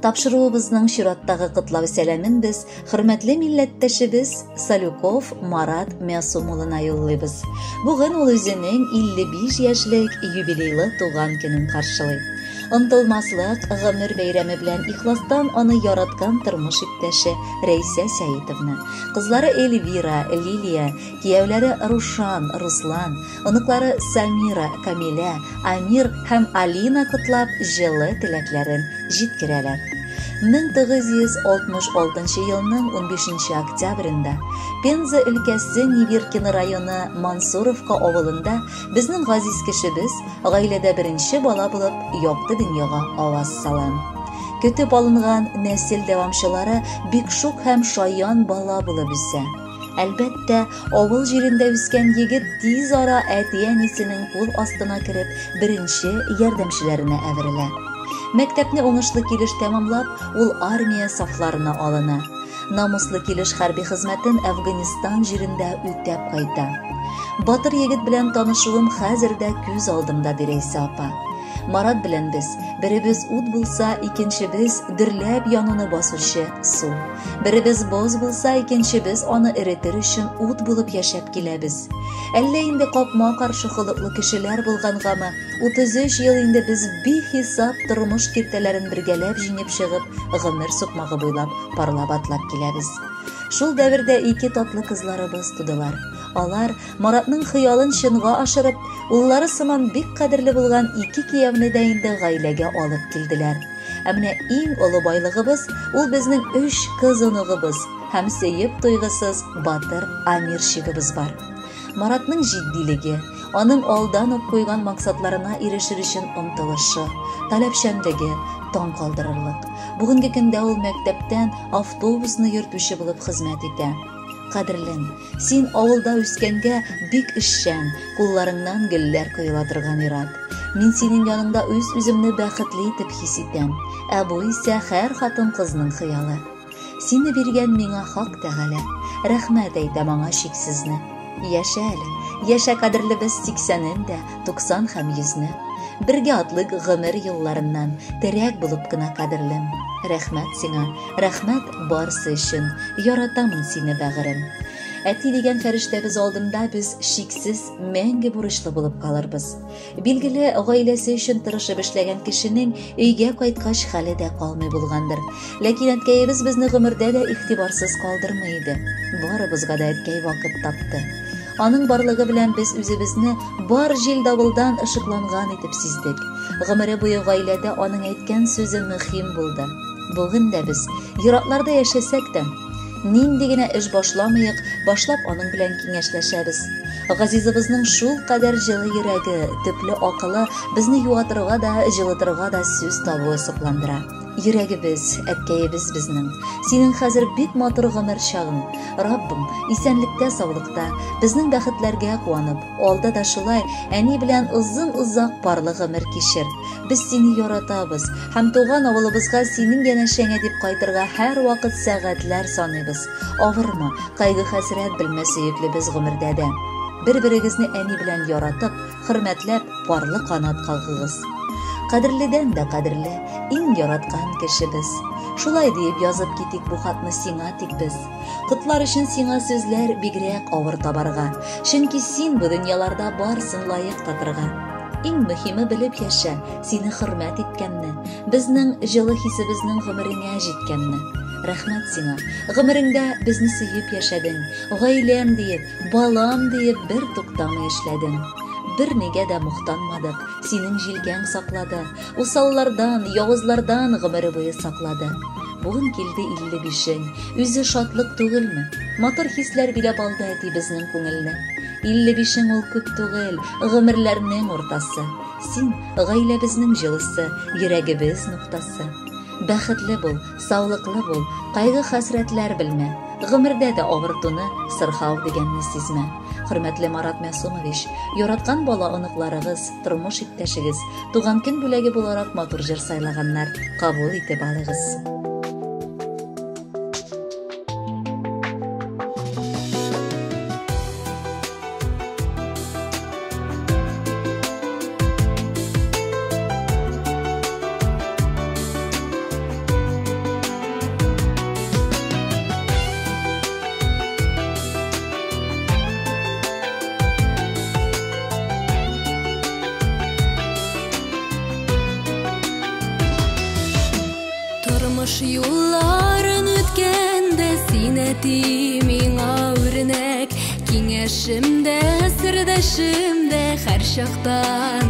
Тапшыруыбызның чираттагы котлау сәламен без хөрмәтле милләттәшебез Салюков Марат Мәсум улына юллыйбыз. Бүген ул үзенең 55 яшьлек юбилейлы туган көнен каршылый. Онтылмаслык гомер бәйрәме белән ихластан аны яраткан тормыш иптәше Рәйсә Сәитовна, кызлары Эльвира, Лилия, кияүләре Рушан, Руслан, оныклары Самира, Камилә, Амир һәм Алина котлап җылы теләкләрен җиткерәләр. 1966 елның 15 октябрендә Пенза өлкәсе Неверкино районы Мансуровка авылында безнең газиз кешебез гаиләдә беренче бала булып якты дөньяга аваз сала. Көтеп алынган нәсел дәвамчылары бик шук һәм шаян бала булып үсә. Әлбәттә, авыл җирендә үскән егет тиз ара әти-әнисенең кул астына кереп, беренче ярдәмчеләренә әверелә. Мәктәпне уңышлы килеш тәмамлап, ул армия сафларына алына. Намуслы килеш хәрби хезмәтен Әфганистан җирендә үтәп кайта. Батыр егет белән танышуым хәзер дә күз алдымда, ди Рәйсә апа. Марат белән без, беребез ут булса, икенчебез дөрләп януны басучы су. Беребез боз булса, икенчебез аны эретер өчен ут булып яшәп киләбез. Әллә инде капма-каршы холыклы кешеләр булгангамы, 33 ел инде без бихисап тормыш киртәләрен бергәләп җиңеп чыгып, гомер сукмагы буйлап парлап атлап киләбез. Шул дәвердә ике татлы кызларыбыз тудылар. Алар, Маратның хыялын чынга ашырып, уллары сыман бик кадерле булган ике кияүне дә инде гаиләгә алып килделәр. Ә менә иң олы байлыгыбыз, ул безнең өч кыз оныгыбыз һәм сөеп туйгысыз батыр Амирчигыбыз бар. Маратның җитдилеге, аның алдан ук куйган максатларына ирешер өчен омтылышы, таләпчәнлеге таң калдырырлык. Бүгенге көндә ул мәктәптән автобусны йөртүче булып хезмәт итә. Кадерлем, син авылда үскәнгә бик эшчән, кулларыңнан гөлләр коела торган ир-ат. Мин синең яныңда үз-үземне бәхетле итеп хис итәм. Ә бу исә һәр хатын-кызның хыялы. Сине биргән миңа Хак Тәгалә. Рәхмәт әйтәм аңа чиксезне. Яшә әле, яшә кадерлебез сиксәнен дә, туксан һәм йөзне. Бергә атлыйк гомер юлларыннан, терәк булып кына кадерлем. Рәхмәт сиңа, рәхмәт барсы өчен, яратамын сине, бәгырем. Әти дигән фәрештәбез алдында без шиксез мәңге бурычлы булып калырбыз. Билгеле, гаиләсе өчен тырышып эшләгән кешенең өйгә кайткач хәле дә калмый булгандыр. Ләкин әткәебез безне гомердә дә игътибарсыз калдырмый иде. Барыбызга да әткәй вакыт тапты. Аның барлыгы белән без үзебезне бар җил-давылдан ышыкланган итеп сиздек. Гомере буе гаиләдә аның әйткән сүзе мөһим булды. Бүген дә без, еракларда яшәсәк тә, нинди генә эш башламыйк, башлап аның белән киңәшләшәбез. Газизыбызның шул кадәр җылы йөрәге, төпле акылы безне юатырга да, җылытырга да сүз табуы сокландыра. Йөрәгебез, әткәебез безнең. Синең хәзер бик матур гомер чагың. Раббым, исәнлектә-саулыкта, безнең бәхетләргә куанып, алда да шулай әни белән озын-озак парлы гомер кичер. Без сине яратабыз һәм туган авылыбызга синең янәшәңә дип кайтырга һәрвакыт сәгатьләр саныйбыз. Авырма, кайгы-хәсрәт белмә сөеклебез гомердә дә. Бер-берегезне әни белән яратып, хөрмәтләп, парлы канат кагыгыз. Кадерледән дә кадерле, иң яраткан кешебез. Шулай диеп язып китик бу хатны сиңа тик без. Котлар өчен сиңа сүзләр бигрәк авыр табарга, чөнки син бу дөньяларда барсын лаек татырга. Иң мөһиме белеп яшә, сине хөрмәт иткәнне, безнең җылы хисебезнең гомереңә җиткәнне. Рәхмәт сиңа, гомереңдә безне сөеп яшәдең, гаиләм диеп, балам диеп бер туктамый эшләдең. Бернигә дә мохтанмадык, синең җилкәң саклады, усаллардан, явызлардан гомере буе саклады. Бүген килде 55-ең, үзе шатлык түгелме? Матур хисләр биләп алды әти безнең күңелне. 55-ең ул күп түгел, гомерләрнең уртасы. Син, гаиләбезнең җылысы, йөрәгебез ноктасы. Бәхетле бул, саулыклы бул, кайгы-хәсрәтләр белмә. Гомердә дә авыртуны, сырхау дигәнне сизмә. Хөрмәтле Марат Мәсумович, яраткан бала оныкларыгыз, тормыш иптәшегез, туган көн бүләге буларак матур җыр сайлаганнар, кабул итеп алыгыз. Тормыш юлларын үткәндә син әти миңа үрнәк, киңәшем дә, сердәшем дә һәр чакта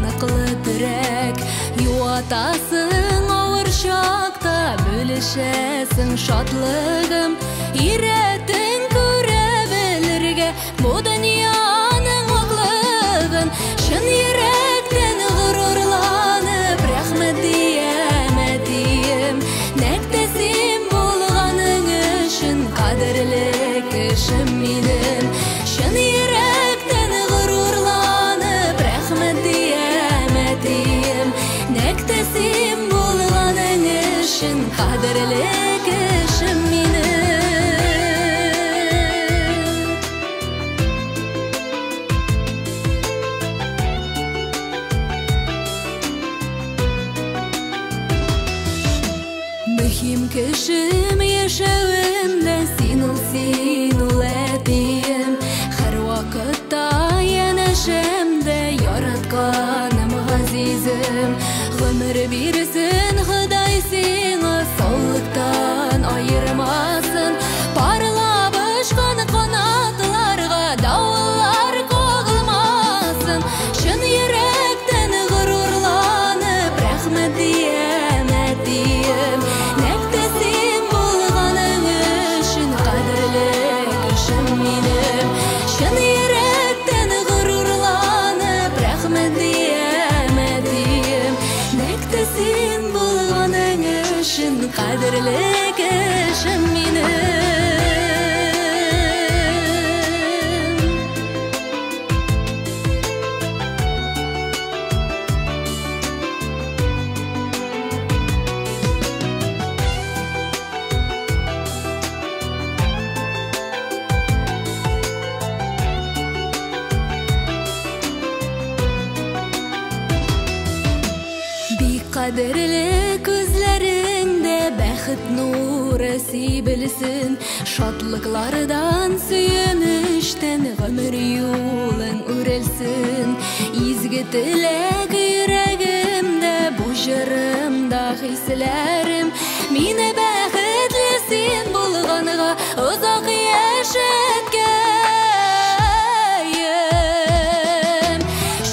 ныклы терәк. Юатасың авыр чакта, бүлешәсең шатлыгым, өйрәттең күрә белергә бу дөньяның ваклыгын. Чын йөрәктән горурланып рәхмәт диям, әтием, нәкъ тә син булганың өчен кадерле кешем минем. Чын йөрәктән горурланып рәхмәт диям, әтием, нәкъ тә син булганың өчен кадерле кешем минем. Мөһим кешем яшәвемдә син ул, син ул, әтием. Һәр вакытта янәшәмдә яратканым, газизем. Гомер бирсен Ходай сиңа, саулыктан аермасын. Парлап очкан канатларга давыллар кагылмасын. Чын йөрәктән горурланып рәхмәт диям, әтием, нәкъ тә син булганың өчен кадерле кешем минем. Чын йөрәктән горурланып рәхмәт диям, әтием, нәкъ тә син булганың өчен кадерле кешем минем. Бик кадерле күзләреңдә бәхет нуры сибелсен, шатлыклардан, сөенечтән гомер юлың үрелсен. Изге теләк йөрәгемдә, бу җырымда хисләрем, мине бәхетле син булганга озак яшәткәем.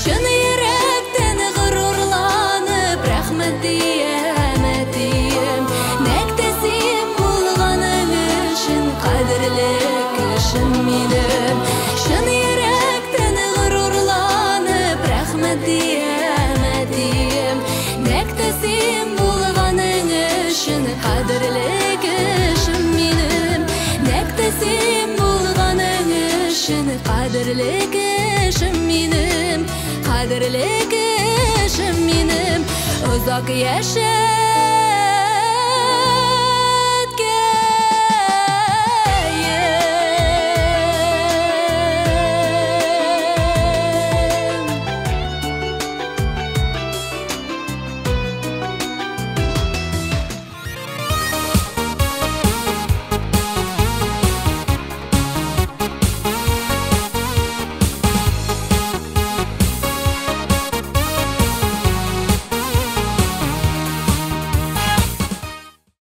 Чын йөрәктән горурланып рәхмәт диям, әтием, нәкъ тә син булганың өчен кадерле кешем минем. Чын йөрәктән горурланып рәхмәт диям, әтием, нәкъ тә син булганың өчен кадерле кешем минем. Нәкъ тә син булганың өчен кадерле кешем минем, кадерле кешем минем. Озак яшә,